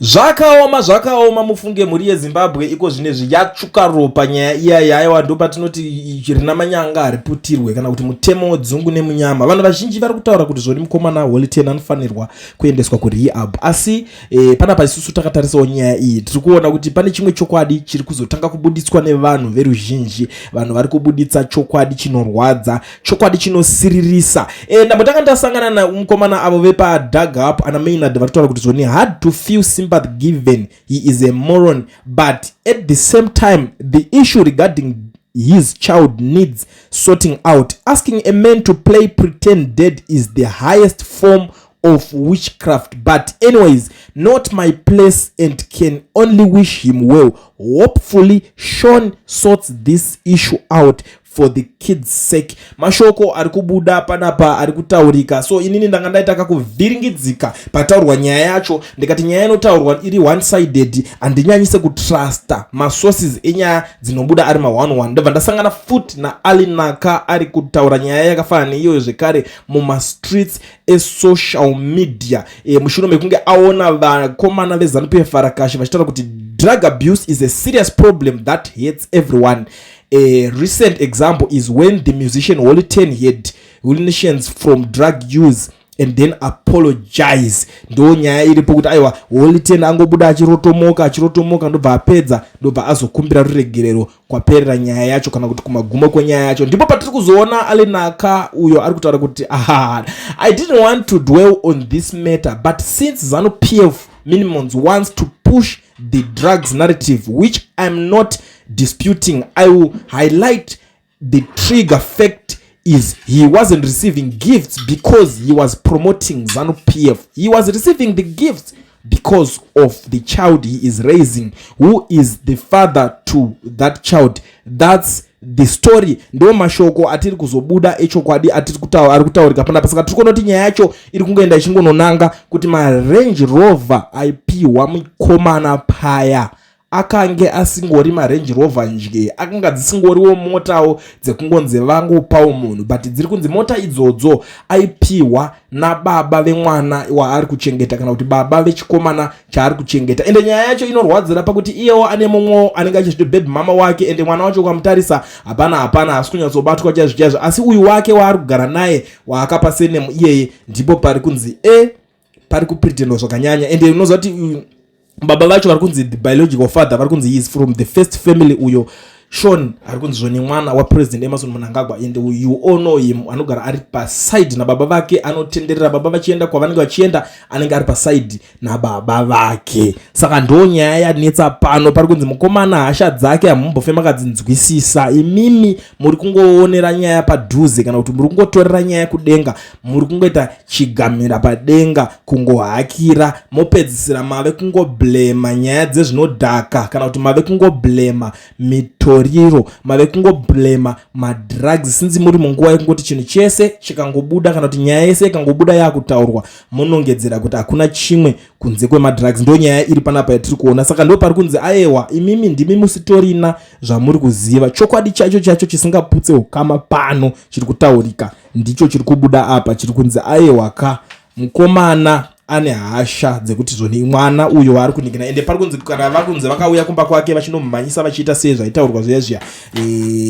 Zvakaoma, zvakaoma mufunge. Mhuri yeZimbabwe iko zvinezvi yatsvuka ropa nyaya iya yaiwa. Ndo patinoti rina manyanga hariputirwe, kana kuti mutemo wedzungu nemunyama. Vanhu vazhinji vari kutaura kuti zvoni mukomana Holy Ten anofanirwa kuendeswa kurehab, asi panapa isusu takatarisawo nyaya iyi, tiri kuona kuti pane chimwe chokwadi chiri kuzotanga kubuditswa nevanhu veruzhinji. Vanhu vari kubuditsa chokwadi chinorwadza, chokwadi chinosiririsa. Ndambotanga ndasangana namukomana avo vepaDagup ana Maynard, vari kutaura kuti zvoni hard to feel sympathy given he is a moron, but at the same time the issue regarding his child needs sorting out. Asking a man to play pretend dead is the highest form of witchcraft. But anyways, not my place and can only wish him well. Hopefully Sean sorts this issue out for the kids' sake. Mashoko ari kubuda panapa ari kutaurika. So inini ndanga ndaita kakuvhiringidzika pataurwa nyaya yacho, ndikati nyaya inotaurwa iri one sided, handinyanyise kutrusta masources enyaya dzinobuda ari ma11. Ndobva ndasangana futi naalinaka ari kutaura nyaya yakafanana neiyoyo zvekare mumastreets esocial media, mushure mekunge aona vakomana veZANU PF varakashi vachitaura kuti drug abuse is a serious problem that hurts everyone. A recent example is when the musician Holy Ten had hallucinations from drug use and then apologize. Ndo nyaya iripo kuti aiwa, Holy Ten angobuda achirotomoka, achirotomoka, ndobva apedza, ndobva azokumbira ruregerero. Kwaperera nyaya yacho, kana kuti kumagumo kwenyaya yacho, ndipo patiri kuzoona Alenaka uyo ari kutaura kuti, "Aha, I didn't want to dwell on this matter, but since ZANU PF minimums wants to push the drugs narrative, which I'm not disputing, I will highlight the trigger fact is he wasn't receiving gifts because he was promoting ZANU PF. He was receiving the gifts because of the child he is raising. Who is the father to that child? That's the story." Ndo mashoko atiri kuzobuda echokwadi atiri ari kutaurika panapa. Saka tiri kuona kuti nyaya yacho iri kungoenda ichingononanga kuti maRange Rover aipiwa mukomana paya akange asingori maRange Rover nje, akanga dzisingoriwo motawo dzekungonzi vangopawo munhu, but dziri kunzi mota idzodzo aipiwa nababa vemwana waari kuchengeta, kana kuti baba vechikomana chaari kuchengeta. Ende nyaya yacho inorwadzira pakuti iyewo ane mumwewo anenge achizviti baby mama wake, ende mwana wacho ukamutarisa, hapana, hapana, hasi kunyatsobatwa chaizvo chaizvo. Asi uyu wake waari kugara naye, waakapa surname iyeye, ndipo pari kunzi pari kupretendwa zvakanyanya. Ende unoziva kuti baba vacho vari kunzi the biological father, vari kunzi he is from the first family. Uyo Sean ari kunzi zvoni mwana waPresident Emmerson Mnangagwa, and you all know him, anogara ari paside nababa vake, anotenderera baba vachienda kwavanenge vachienda, anenge ari paside nababa vake. Saka ndo nyaya yanetsa pano. Pari kunzi mukomana hasha dzake hamumbofe makadzinzwisisa. Imimi muri kungoonera nyaya padhuze, kana kuti muri kungotorera nyaya kudenga, muri kungoita chigamira padenga, kungohakira, mopedzisira mave kungoblema nyaya dzezvinodhaka, kana kuti mave kungoblema mitoriro, mave kungoblema madrugs, sinzi muri munguva yekungoti chinhu chese chikangobuda, kana kuti nyaya yese ikangobuda yaakutaurwa, munongedzera kuti hakuna chimwe kunze kwemadrugs. Ndo nyaya iri panapa yatiri kuona. Saka ndo pari kunzi ayewa, imimi ndimi musitorina zvamuri kuziva. Chokwadi chacho chacho chisingaputse ukama pano chiri kutaurika ndicho chiri kubuda apa, chiri kunzi ayewa ka, mukomana ane hasha dzekuti zvoni mwana uyo waari kunikina. Ende pari kunzi kana vakunzi vakauya kumba kwake vachinomumhanyisa, vachiita sei zvaitaurwa zviya zviya,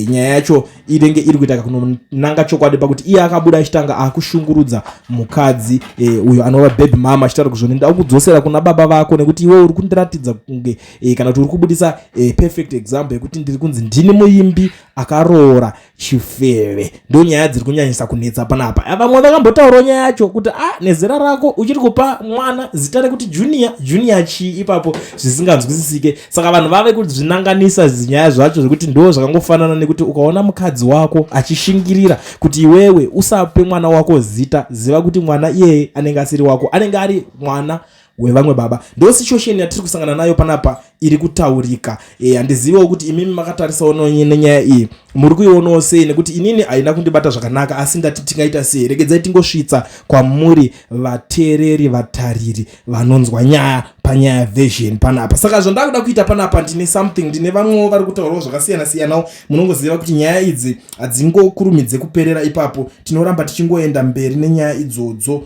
nyaya yacho inenge iri kuita kakunonanga chokwadi pakuti iye akabuda achitanga akushungurudza mukadzi uyo anova baby mama, achitaura kuti zvoni ndakudzosera kuna baba vako nekuti iwe uri kundiratidza kunge kana kuti uri kubudisa perfect example yekuti ndiri kunzi ndini muimbi akaroora chifeve. Ndo nyaya dziri kunyanyisa kunetsa panapa. Vamwe vakambotaurawo nyaya yacho kuti a nezera rako uchiri kupa mwana zita rekuti Junior. Junior chii ipapo zvisinganzwisisike? Saka vanhu vave kuzvinanganisa zinyaya zvacho, zvekuti ndo zvakangofanana nekuti ukaona mukadzi wako achishingirira kuti iwewe usape mwana wako zita, ziva kuti mwana iyeye anenge asiri wako, anenge ari mwana wevamwe baba. Ndo situation yatiri kusangana nayo panapa iri kutaurika. Handiziviwo kuti imimi makatarisawo nenyaya iyi muri kuionawo sei, nekuti inini haina kundibata zvakanaka. Asi ndati tingaita sei? Regedzai tingosvitsa kwamuri vateereri, vatariri vanonzwa nyaya panyaya version panapa. Saka zvandakuda kuita panapa, ndine something, ndine vamwewo vari kutaurawo zvakasiyana siyanawo. Munongoziva kuti nyaya idzi hadzingokurumidze kuperera ipapo, tinoramba tichingoenda mberi nenyaya idzodzo,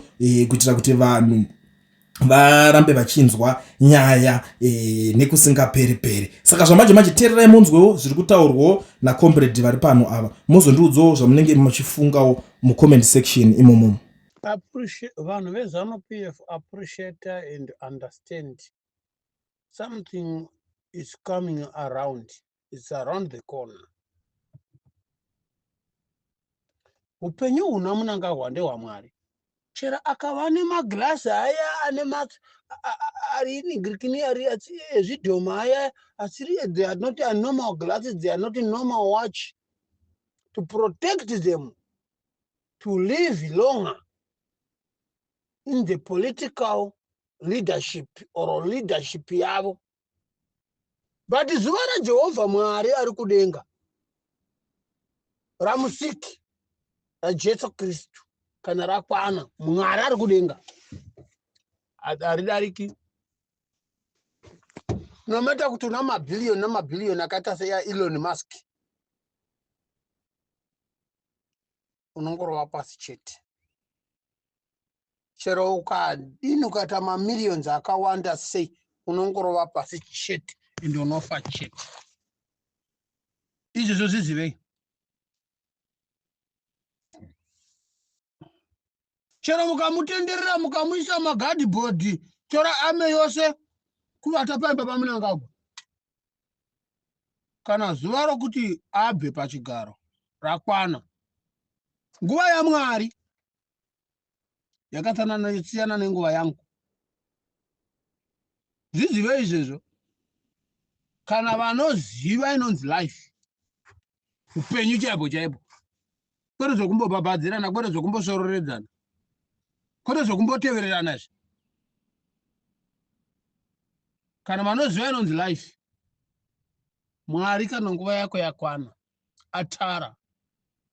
kuitira kuti vanhu Varambe vachinzwa nyaya e, nekusingaperi peri. Saka zvamanje manje teererai munzwewo zviri kutaurwawo nacomrade vari pano ava, mozondiudzawo zvamunenge muchifungawo mucomment section imomo. Vanhu veZanu PF appreciate and understand something is coming around, it's around the corner. Upenyu huna Munangagwa ndehwaMwari. Chero akava nemagirazi aya ane ari nigirikini ari ezvidhoma aya asiri, they are not a normal glasses, they are not a normal watch to protect them to live longer in the political leadership or leadership yavo. But zuva raJehovha Mwari ari kudenga, raMusiki, raJesu Kristu, kana rakwana, Mwari ari kudenga haridariki. No matter kuti una mabhiliyoni namabhiliyoni akaita seyaElon Musk, unongorova pasi chete. Chero ukadini, ukaita mamillions akawanda sei, unongorova pasi chete ende unofa chete. Izvozvo zvizivei. Chero mukamutenderera, mukamuisa magadhibhodhi, tora ame yose kuvata paimba paMunangagwa, kana zuva rokuti abve pachigaro rakwana, nguva yaMwari yakasiyana nenguva yangu. Zvizive izvezvo. Kana vanoziva inonzi life, upenyu chaipo chaipo, kwete zvokumbobhabhadzirana, kwete zvokumbosororedzana, kwete zvokumbotevererana izvi. Kana vanoziva inonzi life, Mwari kana nguva yako yakwana atara,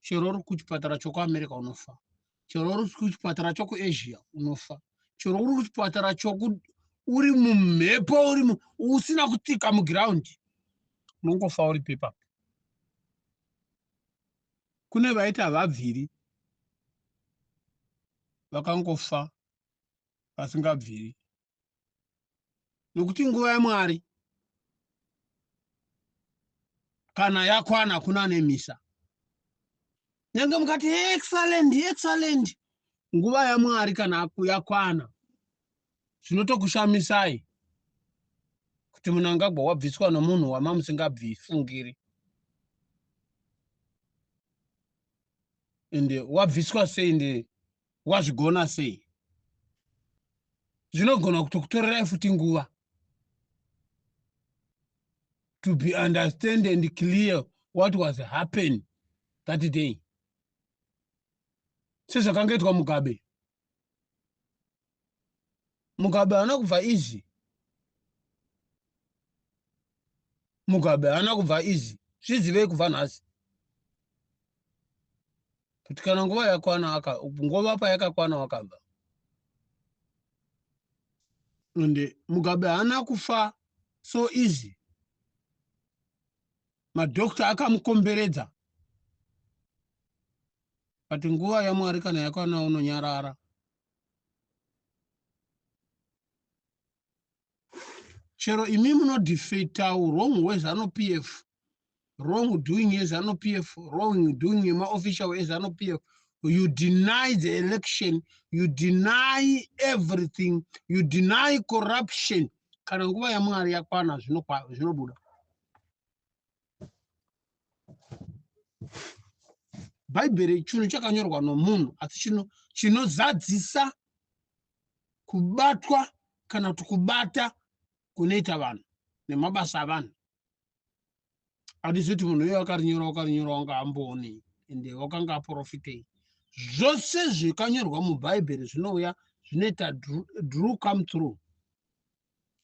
chero uri kuchipatara chokuAmerica unofa, chero uri kuchipatara chokuAsia unofa, chero uri kuchipatara choku uri mumhepo, uri usina kutsika mugiraundi, unongofa uri pepapo. Kune vaiti havabviri, vakangofa vasingabviri, nokuti nguva yaMwari kana yakwana kuna nemisa. Nyange mukati excellent, excellent, nguva yaMwari kana yakwana, zvinotokushamisai kuti Munangagwa wabviswa nomunhu wamamusingabvifungiri, ende wabviswa sei, nde wazvigona sei? Zvinogona kutokutorerai futi nguva to be understand and clear what was happen that day, sezvakangaitwa Mugabe. Mugabe haana kubva easy, Mugabe haana kubva easy. Zvizivei kubva nhasi kuti kana nguva yakwana, nguva payakakwana wakabva. Ende Mugabe haana kufa so easy, madhokta akamukomberedza, but nguva yaMwari kana yakwana unonyarara. Chero imi munodefeata wrong weZanu PF, wrong doing yeZanu PF, wrong doing yemaofficial eZanu PF, you deny the election, you deny everything, you deny corruption, kana nguva yaMwari yakwana zvinobuda. Bhaibheri chinhu chakanyorwa nomunhu, asi chinozadzisa kubatwa kana kuti kubata kunoita vanhu nemabasa avanhu. Handisi kuti munhu uyo akarinyora wakarinyora wanga amboonei, ende wakanga aprofitei. Zvose zvakanyorwa mubhaibheri zvinouya, zvinoita drew come through,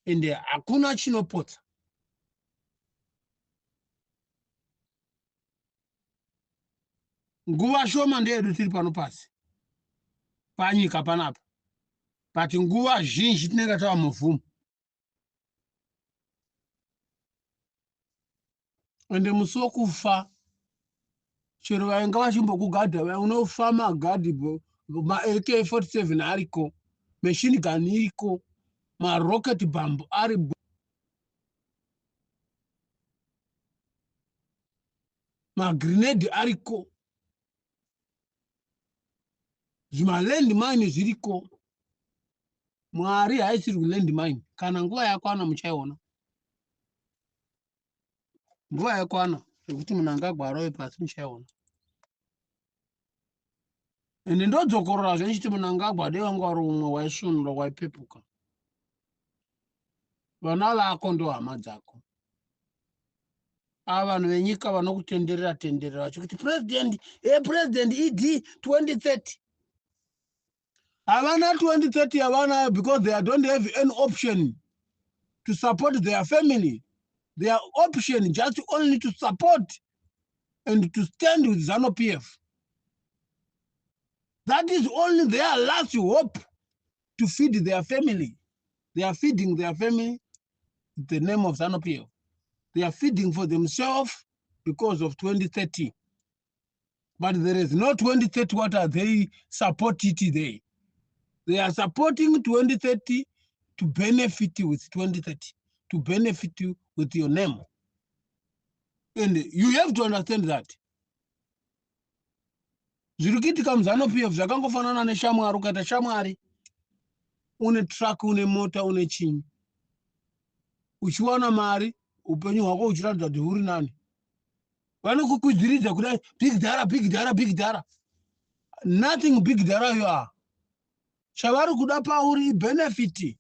ende hakuna chinopotsa. Nguva shoma ndeyedu tiri pano pasi panyika panapa, but nguva zhinji tinenge tava muvhumu. Ende musi wokufa, chero vainga vachimbokugadha, unofa magadhi ma-AK 47 ariko. Machine gun iriko, marocket bomb ari, magrenade ariko, zvimaland mine zviriko. Mwari haisiri kuland mine. Kana nguva yakwana muchaiona. Nguva yakwana yekuti Mnangagwa arove pasi muchaiona. Ende ndodzokorora zve ndichiti Mnangagwa dai wanga wari umwe waisvunura waipepuka. Vana vako ndo hama dzako. Ava vanhu venyika vanokutenderera tenderera vachikuti president, president ED 2030. Havana 2030 havanayo because they don't have any option to support their family. Their option just only to support and to stand with ZANU PF. That is only their last hope to feed their family. They are feeding their family with the name of ZANU PF. They are feeding for themselves because of 2030. But there is no 2030. What are they supporting today? They are supporting 2030 to benefit you with 2030, to benefit you with your name. And you have to understand that. Zviri kuitika muZANU PF zvakangofanana neshamwari. Ukaita shamwari, une truck, une mota, une chinyi, uchiwana mari, upenyu hwako huchiratidza kuti huri nani, vanokukwidziridza kudai, big dhara, big dhara, big dhara. Nothing big dhara you are. Chavari kuda pauri ibenefit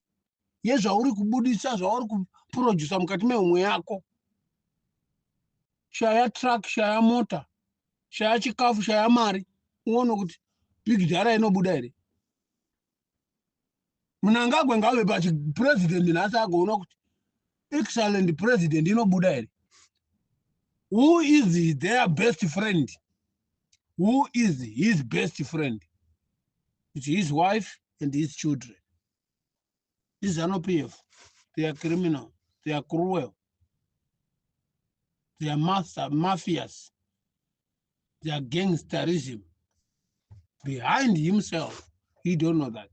yezvauri kubudisa, zvauri kuprodusa mukati mehomwe yako. Shaya truck, shaya mota, shaya chikafu, shaya mari, uone kuti big dhara inobuda here. Mnangagwa ngave pachipresident nhasi, agoona kuti excellent president inobuda here. Who is their best friend? Who is his best friend? It's his wife and his children. IZANU PF, they are criminal, they are cruel, they are master mafias, they are gangsterism behind himself. He don't know that.